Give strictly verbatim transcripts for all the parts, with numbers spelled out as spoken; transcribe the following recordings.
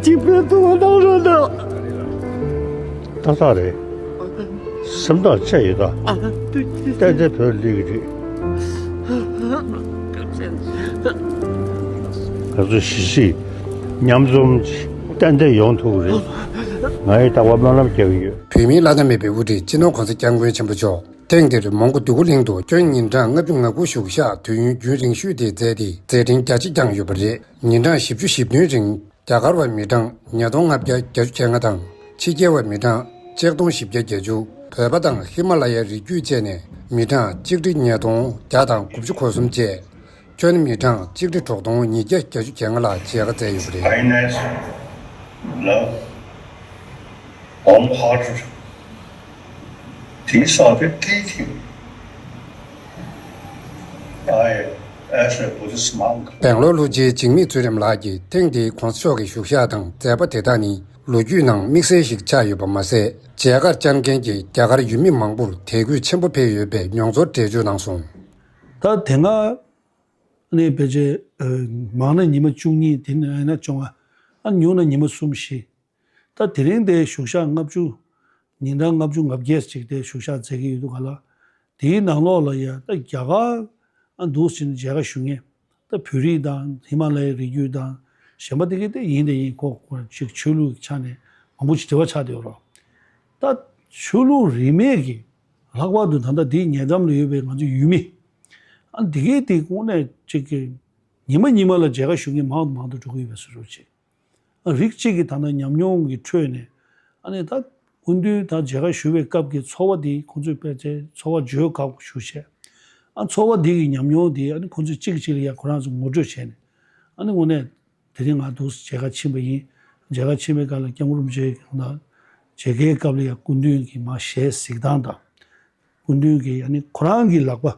སྐྱིད་པའི་ཐུགས་ལ་བཏང་རོགས་གནང་། ཏག་ཏག་རེད། སེམས་ཐག་བཅད་ཡོད་ད། ཏན་ཏན་བོད་སླེབས་ཀྱི་རེད། ང་ཚོ་གཞིས་བྱེས་མཉམ་འཛོམས་ཏན་ཏན་ཡོང་ཐུབ་ཀྱི་རེད། ང་ཡི་རྟག་པར་སྨོན་ལམ་རྒྱག་གི་ཡོད། བོད་མིའི་བླ་ན་མེད་པའི་དབུ་ཁྲིད་སྤྱི་ནོར་༸གོང་ས་༸སྐྱབས་མགོན་ཆེན་པོ་མཆོག་ཐེངས་འདིར་མོན་གྷོ་འདོད་རྒུ་གླིང་དུ་སྐྱོན་ཉིན་གྲངས་ལྔ་བཅུ་ང་དགུ་བཞུགས་ཞག་དུས་ཡུན་རྒྱུན་རིང་ཤོས་དེ་མཛད་དེ་མཛད་འཕྲིན་རྒྱ་ཆེ་བསྐྱངས་ཡོད་པ་རེད། ཉིན་གྲངས་བཞི་བཅུ་ཞེ་བདུན་རིང་རྒྱ་གར་བ་མི་གྲངས་ཉིས་སྟོང་ལྔ་བརྒྱ་བརྒྱད་ཅུ་གྱ་ལྔ་དང་ཕྱི་རྒྱལ་བ་མི་གྲངས་ཆིག་སྟོང་བཞི་བརྒྱ་བརྒྱད་ཅུ། བོད་པ་དང་ཧི་མ་ལ་ཡའི་རི་རྒྱུད་བཅས་ནས་མི་གྲངས་གཅིག་ཁྲི་ཉིས་སྟོང་བརྒྱ་དང་དགུ་བཅུ་གོ་གསུམ་བཅས། ཁྱོན་མི་གྲངས་གཅིག་ཁྲི་དྲུག་སྟོང་ཉིས་བརྒྱ་བརྒྱད་ཅུ་གྱ་ལྔ་ལ་མཇལ་ཁ་བསྩལ་ཡོད་པ་རེད། Kindness, love, warm-hearted, these are the key things. I, as a Buddhist monk, སྦེང་ལོར་ལྷོ་སྤྱིའི་འཇིགས་མེད་ཚུལ་ཁྲིམས་ལགས་ཀྱིས་ཐེངས་འདིའི་༸གོང་ས་མཆོག་གི་བཞུགས་ཞག་དང་མཛད་པ་དེ་དག་ནི་ལོ་རྒྱུས་ནང་དམིགས་བསལ་ཞིག་ཆགས་ཡོད་པ་མ་ཟད། མཇལ་ཁར་བཅར་མཁན་གྱི་རྒྱ་གར་ཡུལ་མི་མང་པོར་དད་གུས་ཆེན་པོ་འཕེལ་ཡོད་པའི་མྱོང་ཚོར་འགྲེལ་བརྗོད་གནང་སོང་། ད་དེ་སྔ་ནས་ཕལ་ཆེར་མང་ན་ཉི་མ་བཅུ་གཉིས། དེ་ནས་ཡིན་ན་བཅོ་ལྔ། ཨ་ཉུང་ན་ཉི་མ་གསུམ་བཞི། ད་དེ་རིང་དེ་བཞུགས་ཞག་ལྔ་བཅུ། ཉིན་གྲངས་ལྔ་བཅུ་ང་བརྒྱད་ཅིག་དེ་བཞུགས་ཞག་མཛད་ཀྱི་ཡོད་འདུག་ག་ལ། དེའི་ནང་ལོགས་ལ་ཡ་ད་རྒྱ་གར་ཨ་འདུག་ཟེར་ནས་མཇལ་ཁ་ཞུ་མཁན། ད་བོད་རིགས་དང་ཧི་མ་ལ་ཡའི་རི་རྒྱུད་དང་གཞན་པ་དེ་གའི་དེ་ཡིན་དེ་ཡིན། ཁོ་ཁོ་ཅིག་ཆོས་ལུགས་ཀྱི་ཆ་ནས་མང་པོ་ཅིག་འབྲེལ་བ་ཆགས་བསྡད་ཡོད་རེད། ད་ཆོས་ལུགས་རིས་མེད་ཀྱི་ལྷག་པར་དུ་ད་ལྟ་དེའི་ཉེ་འགྲམ་ལ་ཡོད་པའི་ང་ཚོ་ཡུལ་མི་ཨ་དེ་གའི་དེ་དངོས་གནས་ཅིག་གི་ཉི་མ་ཉི་མ་ལ་མཇལ་ཁ་ཞུ་མཁན་མང་དུ་མང་དུ་འགྲོ་གི་ཡོད་པའི་བཟོ་འདྲ་ཅིག་རིགས་གཅིག་གི་ད་ལྟ་ཉམས་མྱོང་གི་ཁྲོད་ནས་ཨ་ནི་ད་སྐུ་མདུན་ད་མཇལ་ཁ་ཞུ་བའི་སྐབས་ཀྱི་ཚོར་བ་དེ་ཁོང་ཚོས་དཔེ་ཆའི་ཚོར་བ་བརྗོད་དཀའ་པོ་ཞུ་བྱས། ཨ་ཚོར་བ་དེ་གི་ཉམས་མྱོང་དེ་ཨ་ནི་ཁོང་ཚོས་གཅིག་གིས་གཅིག་ལ་ཡ་ཁོ་རང་ཚོ་ངོ་སྤྲོད་བྱས་ནས་ཨ་ནི་དངོས་གནས་དེ་རིང་ང་འདུག་མཇལ་ཁ་ཕྱིན་པ་ཡིན། མཇལ་ཁ་ཕྱིན་པའི་སྐབས་ལ་སྐྱབས་མགོན་རིན་པོ་ཆེ་གི་ད་མཇལ་ཁའི་སྐབས་ལ་ཡ་སྐུ་མདུན་གྱི་མ་ཞལ་གཟིགས་སྟངས་དང་། སྐུ་མདུན་གྱི་ཨ་ནི་ཁོ་རང་གི་ལག་པ།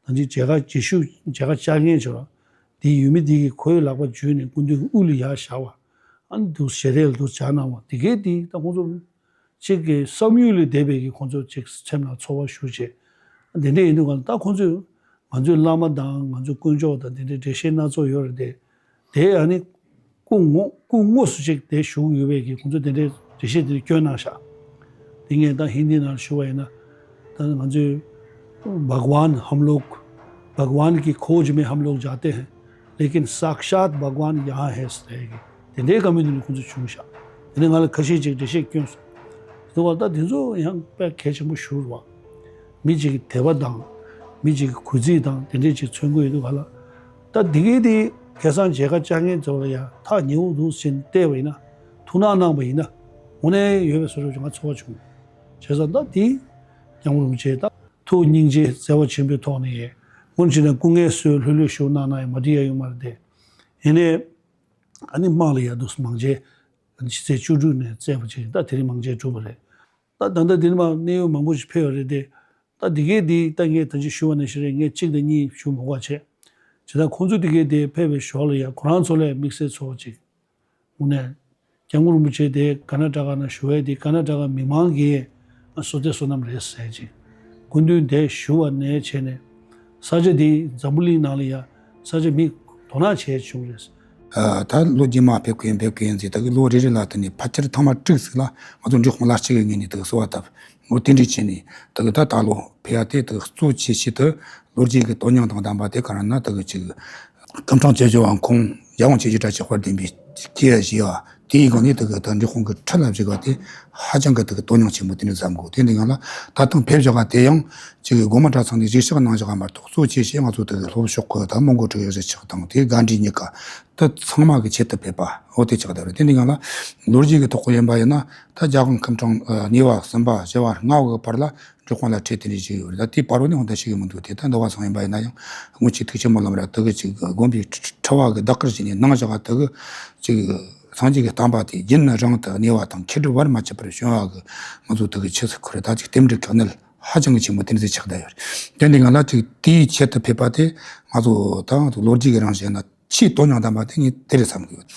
ད་ཅི་མཇལ་ཁ་རྗེས་ཤུལ་མཇལ་ཁ་བཅར་མཁན་བྱོས་ར། དེ་ཡུལ་མི་དེ་གིས་ཁོའི་ལག་པ་འཇུས་ནས་སྐུ་མདུན་གྱི་དབུ་ལ་ཡར་བཞག་པ། ཨ་ནི་འདུག་ཞལ་རས་ལ་འདུག་བྱ་གནང་བ་དེ་གས་དེ་ད་ཁོང་ཚོ་གཅིག་གི་བསམ་ཡུལ་ལས་འདས་པའི་གི་ཁོང་ཚོ་གཅིག་སེམས་ནང་ཚོར་བ་ཞུ་བྱས། དེ་འདྲ་ཡིན་དུས་གང་ད་ཁོང་ཚོས་ང་ཚོའི་བླ་མ་དང་ང་ཚོའི་དཀོན་མཆོག་དང་དེ་འདྲའི་འགྲེལ་བཤད་སྣ་ཚོགས་ཡོད་རེད་དེ། དེ་ཨ་ནི་སྐུ་ངོ་སྐུ་དངོས་སུ་ཅིག་དེ་བཞུགས་ཡོད་པའི་གི་ཁོང་ཚོ་དེ་འདྲའི་འགྲེལ་བཤད་དེ་འདྲ་བསྐྱོན་གནང་ཤག་དེ་ངས་ད་ཧིན་དི་ནང་ཞུ་བ་ཡིན་ན། ད་ང་ཚོས་भगवान हम लोग, भगवान की खोज में हम लोग जाते हैं, लेकिन साक्षात भगवान यहाँ है ཟེར་གི་དེ་འདྲའི་བཀའ་མོལ་དེ་འདྲ་ཁོང་ཚོས་བྱུང་ཤག་དེ་ནས་ང་ལ་ཁ་ཤས་ཅིག་འགྲེལ་བཤད་བསྐྱོན་སོང་། དེ་བ་ད་དེ་ཚོ་ཡང་དཔེ་གལ་ཆེན་པོ་ཞིག་རེད་བ། མི་གཅིག་གི་དད་པ་དང་། མི་གཅིག་གི་གུས་བརྩི་དང་དེ་འདྲས་ཅིག་མཚོན་གྱི་ཡོད་འདུག་ག་ལ། ད་འདི་གའི་དེ་ཁ་སང་མཇལ་ཁ་བཅར་མཁན་ཚོ་ལ་ཡང་ཐག་ཉེ་བོ་འདུག་ཟེར་ནས་བལྟས་པ་ཡིན་ན། ཐུགས་སྣང་གནང་པ་ཡིན་ན། དངོས་གནས་ཡོད་པའི་བཟོ་འདྲ་ཅིག་ང་ཚོར་བ་བྱུང་། བྱས་ཙང་ད་དེ་སྐྱབས་མགོན་རིན་པོ་ཆེ་ད་ཐུགས་སྙིང་རྗེ་བརྩེ་བ་ཆེན་པོའི་ཐོག་ནས་སྔོན་ཆད་ནས་སྐུ་ངལ་གསོས་ལྷོད་ལྷོད་བཞུགས་གནང་ན་ཡང་མ་འགྲིག་ཡ་ཡོད་མ་རེད་དེ། ཡིན་ནའི་ཨ་ནི་དམངས་ལ་ཡ་འདུག་མང་ཆེ་ཕྱི་ཚེས་བཅུ་དྲུག་ནས་བརྩད་པ་ཅིག་ད་དེ་རིང་མང་ཆེ་གྲུབ་པ་རེད། ད་ད་ལྟ་འདི་ནས་མར་གནད་ཡོད་མང་པོ་ཞིག་ཕེབས་པ་རེད་དེ། ད་འདི་གའི་འདི་ད་ངས་ད་ཅི་ཞུ་བ་ནང་བཞིན་རེད། ངས་གཅིག་དང་གཉིས་ཞུ་མི་དགོས་པ་བྱས། བྱས་ཙང་ཁོང་ཚོ་འདི་གའི་དེ་ཕེབས་པའི་ཞོར་ལ་ཡང་ཁོ་རང་ཚོ་ལ་དམིགས་བསལ་ཚོར་བ་ཅིག་དངོས་གནས། སྐྱབས་མགོན་རིན་པོ་ཆེ་དེ་ཀར་ནཱ་ཊ་ཀ་ནང་བཞུགས་པའི་དེ་ཀར་ནཱ་ཊ་ཀ་མི་མང་གི་བསོད་བདེ་བསོད་ནམས་རེད་ཟེར་ཅིག་སྐུ་མདུན་དེ་བཞུགས་པ་ནས་བྱས་ནས། ས་ཆ་འདི་འཛམ་བུ་གླིང་ནང་ལ་ཡ་ས་ཆ་མི་དོ་སྣང་བྱས་བྱུང་རེད། ཨ། ད་ལོ་རྗེས་མ་ཕེབས་མཁན་ཕེབས་མཁན་ཟེར་ད་གི་ལོ་རེ་རེ་ལ་དེ་ནས་ཕལ་ཆེར་ཐེངས་མ་དྲུག་ཙམ་ལ་ང་ཚོ་འབྲི་གུང་བླ་སྤྱི་གི་ངོས་ནས་ད་གི་གསོལ་བ་བཏབ། འོ་དེ་འདྲ་བྱས་ནས་ད་གི་ད་ད་ལོ་ཕེབས་ཡ་དེ་ད་གི་གཙོ་ཆེ་ཆེ་དུ་ལོ་རྒྱུས་ཀྱི་དོན་སྙིང་དང་ལྡན་པ་དེ་ག་རེ་ན་ད་གི་ཅིག་སྐུ་ཕྲེང་བཅུ་བཞི་པ་ཁོང་ཡབ་དབང་ཆོས་རྗེ་བཀྲ་ཤིས་དཔལ་ལྡན་པའི་སྐྱེ་བ་བཞེས་པ་དེའི་སྒང་ནས་ད་གི་ད་འབྲི་གུང་གི་ཁྲི་ལ་བཞུགས་པ་དེ་ཧ་ཅང་གི་ད་གི་དོན་སྙིང་ཆེན་པོ་དེ་འདྲ་བསམ་གོ་དེ་འདི་ང་ལ་ད་ཐེངས་ཕེབས་བཞག་པ་དེ་ཡང་ཅིག་དགོན་པ་གྲྭ་ཚང་ནས་གཞིས་ཆགས་གནང་བཞག་པ་མ་གཏོགས་གཙོ་ཆེ་ཤོས་ང་ཚོ་ད་གི་ལྷོ་ཕྱོགས་ཀྱི་ད་མོན་གྷོ་ཁྲི་ཡོད་གཞིས་ཆགས་དང་དེའི་དགའ་འབྲས་གཉིས་ཀ་ད་ཚང་མ་གི་ཆེད་དུ་ཕེབས་པ་འོ་དེ་ཆགས་བསྡད་རེད། དེ་འདི་ང་ལ་ལོ་རྒྱུས་ཀྱི་ཐོག་གི་ཡིན་པ་ཡིན་ན་ད་རྒྱལ་དབང་སྐུ་ཕྲེང་གཉིས་པ་གསུམ་པ་བཞི་པ་ལྔ་པ་གི་བར་ལ། འབྲི་གུང་ལ་ཁྲི་དེ་འདྲ་ཞིག་ཡོད་རེད། ད་དེའི་བར་བ་ནས་འོང་ད་ཞིག་ཡོད་མི་འདུག་དེ་ད་འདི་བ་སང་ཡིན་པ་ཡིན་ན་ཡང་སྔོན་ཆད་ཐུགས་ཆེན་སྨོན་ལམ་ར་དེ་གི་ཅིག་དགོན་པའི་ཁྲི་བ་གི་ལྡེབས་བཀུར་བྱས་ནས་གནང་བཞག་པ་དེ་གི་ཅིག་སངས་རྒྱས་ཀྱི་བསྟན་པ་དེ་རྒྱུན་རིང་དུ་གནས་པ་དང་ཁེ་གྲི་བར་མ་ཆད་པར་བྱུང་བ་གི་ང་ཚོ་དེ་གི་ཆེད་དུ་ཁུར་ད་ཅིག་རྟེན་འབྲེལ་གི་གནད་ཧ་ཅང་གི་ཆེན་པོ་དེ་འདྲ་ཆགས་བསྡད་ཡོད་རེད། དེ་འདི་ང་ལ་ཅིག་དེའི་ཆེད་དུ་ཕེབས་པ་དེ་ང་ཚོ་ད་ང་ཚོ་ལོ་རྒྱུས་ཀྱི་རང་བཞིན་ན་ཆེས་དོན་སྙིང་ལྡན་པ་དེ་ངས་དེ་རེད་བསམ་གི་ཡོད།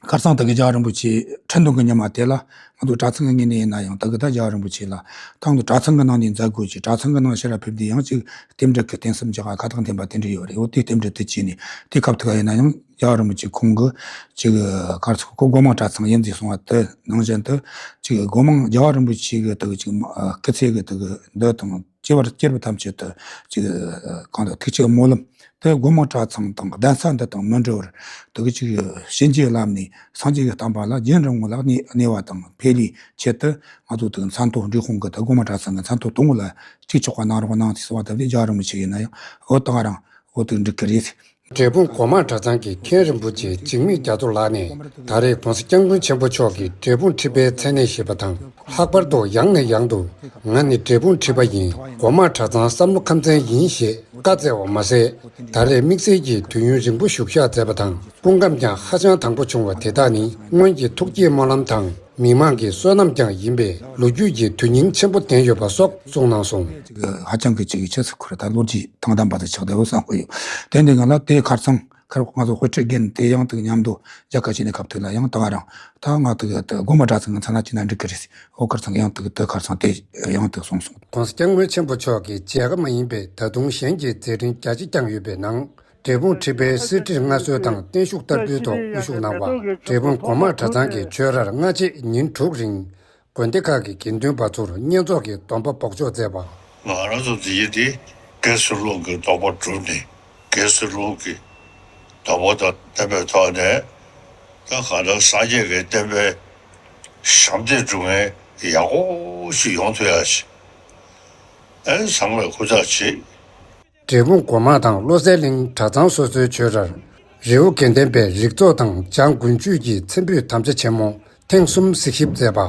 ཁ་སང་དེ་གི་རྒྱལ་བ་རིན་པོ་ཆེ་ཁྲི་འདོན་གི་ཉི་མ་དེ་ལ་ང་ཚོ་གྲྭ་ཚང་གི་ངོས་ནས་ཡིན་ན་ཡང་དེ་གི་ད་རྒྱལ་བ་རིན་པོ་ཆེ་ལ་ད་ང་ཚོ་གྲྭ་ཚང་གི་ནང་ནས་མཛད་སྒོ་ཅིག་གྲྭ་ཚང་གི་ནང་ཕྱིར་ར་ཕེབས་དུས་ཡང་ཅིག་རྟེན་འབྲེལ་གི་རྟེན་གསུམ་བཞག་ཁ་ཐག་འཐེན་པ་དེ་འདྲ་ཡོད་རེད། འོ་དེ་རྟེན་འབྲེལ་དེ་བྱས་ནས་དེ་སྐབས་དེ་ག་ཡིན་ན་ཡང་ རྒྱལ་བ་རིན་པོ་ཆེ་ཁོང་གི་ཅིག་གར་ཚོགས་སྐུ་སྒོ་མང་གྲྭ་ཚང་ཡིན་ཟེར་གསུངས་པ་དེ་ནང་བཞིན་དུ་ཅིག་སྒོ་མང་རྒྱལ་བ་རིན་པོ་ཆེ་གི་དུ་ཅིག་སྐུ་ཚེ་གི་དུ་འདི་དང་སྐྱེ་བར་སྐྱེ་བ་ཐམས་ཅད་དུ་ཅིག་གང་དུ་ཐུགས་ཀྱི་སྨོན་ལམ་དེ་སྒོ་མང་གྲྭ་ཚང་དང་གདན་ས་འདི་དང་མི་འབྲལ་བར་དུ་ཅིག་བྱིན་གྱིས་བརླབས་ནས་སངས་རྒྱས་ཀྱི་བསྟན་པ་ལ་རྒྱུན་རིང་པོ་ལ་གནས་གནས་པ་དང་འཕེལ་ལུས་ཆེད་དུ་ང་ཚོ་དུ་མཚན་ཐོ་འབྲི་གུང་གི་དུ་སྒོ་མང་གྲྭ་ཚང་གི་མཚན་ཐོ་དང་པོ་ལ་གཅིག་ཆོག་པ་གནང་རོགས་གནང་ཟེར་གསུངས་པ་དེ་རྒྱལ་བ་རིན་པོ་ཆེ་ཡིན་ན་ཡང་འོ་ད་ག་རང་འོ་དུ་འགྲིག་གི་རེད། འབྲས་སྤུངས་སྒོ་མང་གྲྭ་ཚང་གི་མཁན་རིན་པོ་ཆེ་འཇིགས་མེད་རྒྱ་མཚོ་ལགས་ནས་ད་རེས་༸གོང་ས་༸སྐྱབས་མགོན་ཆེན་པོ་མཆོག་གིས་འབྲས་སྤུངས་ཁྲི་པའི་མཚན་གནས་བཞེས་པ་དང་། ལྷག་པར་དུ་ཡང་ནས་ཡང་དུ་ང་ནི་འབྲས་སྤུངས་ཁྲི་པ་ཡིན། སྒོ་མང་གྲྭ་ཚང་བསམ་བློ་ཁམས་ཚན་ཡིན་ཞེས་བཀའ་སྩལ་བ་མ་ཟད། ད་རེས་དམིགས་བསལ་གྱིས་དུས་ཡུན་རིང་པོ་བཞུགས་ཞག་མཛད་པ་དང་སྐུ་ཁམས་ཀྱང་ཧ་ཅང་དྭངས་པོ་བྱུང་བ་དེ་དག་ནི་སྔོན་གྱི་ཐུགས་བསྐྱེད་སྨོན་ལམ་དང་མི་མང་གི་བསོད་ནམས་ཀྱང་ཡིན་པས་ལོ་རྒྱུས་ཀྱི་དོན་སྙིང་ཆེན་པོ་ལྡན་ཡོད་པ་སོགས་གསུངས་གནང་སོང་། ཅིག་ཧ་ཅང་གི་ཅིག་ཆེ་ས་ཁུར་ད་ལོ་རྒྱུས་དང་ལྡན་པ་དེ་ཆགས་བསྡད་ཡོད་བསམ་གྱི་ཡོད། དེ་འདི་ང་ལ་དེ་ཁར་ཚང་ཁར་ང་ཚོ་དཔེ་ཁྲིད་རྒན་དེ་ཡང་དུ་མཉམ་དུ་རྒྱ་གར་ཕྱིན་ནས་སྐབས་དེ་ལ་ཡང་ད་ང་རང་ད་ང་དུ་དུ་སྒོ་མང་གྲྭ་ཚང་གི་མཚན་ལ་ཅི་ན་འགྲིག་གི་རེད། ཨོ་ཁར་ཚང་ཡང་དུ་དུ་ཁར་ཚང་དེ་ཡང་དུ་སོང་སོང་། གོང་ས་སྐྱབས་མགོན་ཆེན་པོ་མཆོག་གི་མཇལ་ཁ་མ་ཡིན་པའི་ད་དུང་གཞན་གྱི་མཛད་རིམ་རྒྱ་ཆེ་བསྐྱངས་ཡོད་པའི་ནང་། འབྲས་སྤུངས་ཁྲི་པའི་གསེར་ཁྲིར་མངའ་གསོལ་དང་བརྟན་བཞུགས་བསྟར་འབུལ་ཐོག་དབུ་བཞུགས་གནང་བ། འབྲས་སྤུངས་སྒོ་མང་གྲྭ་ཚང་གི་ཆོས་རར་སྔ་རྗེས་ཉིན་དྲུག་རིང་། དགོན་སྡེ་ཁག་གི་དགེ་འདུན་པ་ཚོར་བསྙེན་རྫོགས་ཀྱི་སྡོམ་པ་འབོགས་ཆོག་མཛད་པ། ང་རང་ཚོ་འདི་ཡི་འདི་དགེ་ཚུལ་སློང་གི་སྡོམ་པ་བསྒྲུབས་ནས་དགེ་ཚུལ་སློང་གི་སྡོམ་པ་དང་བསྟན་པའི་ཐོག་ནས་ད་གང་ལྟར་སངས་རྒྱས་ཀྱི་བསྟན་པའི་ཞབས་འདེགས་སྒྲུབ་མཁན་ཡག་པོ་ཞིག་ཡོང་ཐུབ་ཡ་ཞིག་ཨེ་ཚང་མས་ཧུར་ཐག་བྱེད། འབྲས་སྤུངས་སྒོ་མང་དང་བློ་གསལ་གླིང་གྲྭ་ཚང་སོ་སོའི་ཆོས་རར་རི་བོ་དགེ་ལྡན་པའི་རིགས་ཚོགས་དང་འཇང་དགུན་ཆོས་ཀྱི་མཚན་ཕུད་དམ་བཅའ་ཆེན་མོ་ཐེངས་གསུམ་གཟིགས་ཞིབ་མཛད་པ།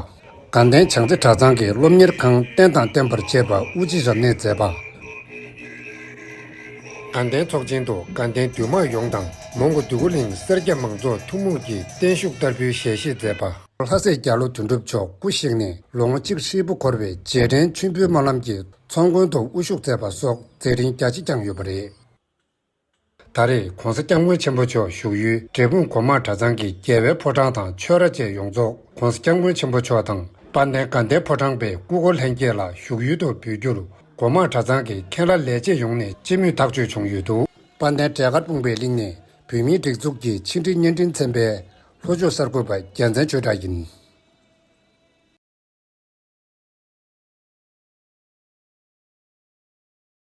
དགའ་ལྡན་བྱང་རྩེ་གྲྭ་ཚང་གི་སློབ་གཉེར་ཁང་རྟེན་དང་བརྟེན་པར་བཅས་པ་དབུ་འབྱེད་རབ་གནས་མཛད་པ། དགའ་ལྡན་ཚོགས་ཆེན་དུ་དགའ་ལྡན་འདུས་མང་ཡོངས་དང་མོན་གྷོ་འདོད་རྒུ་གླིང་སེར་སྐྱ་མང་ཚོགས་ཐུན་མོང་གི་བརྟན་བཞུགས་བསྟར་འབུལ་ཞལ་བཞེས་མཛད་པ། ལྷ་སྲས་རྒྱ་ལོ་དོན་གྲུབ་མཆོག་སྐུ་གཤེགས་ནས་ལོ་ངོ་གཅིག་ཧྲིལ་པོ་འཁོར་བའི་རྗེས་དྲན་མཆོད་འབུལ་སྨོན་ལམ་གྱི་ཚོགས་མགོན་དུ་དབུ་བཞུགས་མཛད་པ་སོགས་མཛད་རིམ་རྒྱ་ཆེ་བསྐྱངས་ཡོད་པ་རེད། ད་རེས་༸གོང་ས་༸སྐྱབས་མགོན་ཆེན་པོ་མཆོག་བཞུགས་ཡུལ་འབྲས་སྤུངས་སྒོ་མང་གྲྭ་ཚང་གི་རྒྱལ་བའི་ཕོ་བྲང་དང་ཆོས་ར་བཅས་ཡོངས་རྫོགས་༸གོང་ས་༸སྐྱབས་མགོན་ཆེན་པོ་མཆོག་དང་དཔལ་ལྡན་དགའ་ལྡན་ཕོ་བྲང་པའི་སྐུ་འཁོར་ལྷན་རྒྱས་ལ་བཞུགས་ཡུལ་དུ་འབུལ་རྒྱུར་སྒོ་མང་གྲྭ་ཚང་གི་མཁན་བླ་ལས་བྱེད་ཡོངས་ནས་སྤྱི་མོས་ཐག་གཅོད་བྱུང་ཡོད་འདུག་དཔལ་ལྡན་འབྲས་དཀར་སྤུངས་པའི་གླིང་ནས་བོད་མིའི་སྒྲིག་འཛུགས་ཀྱི་ཕྱི་དྲིལ་བརྙན་འཕྲིན་ཚན་པའི་ལྷོ་ཕྱོགས་གསར་འགོད་པ་རྒྱལ་མཚན་ཆོས་གྲགས་ཡིན།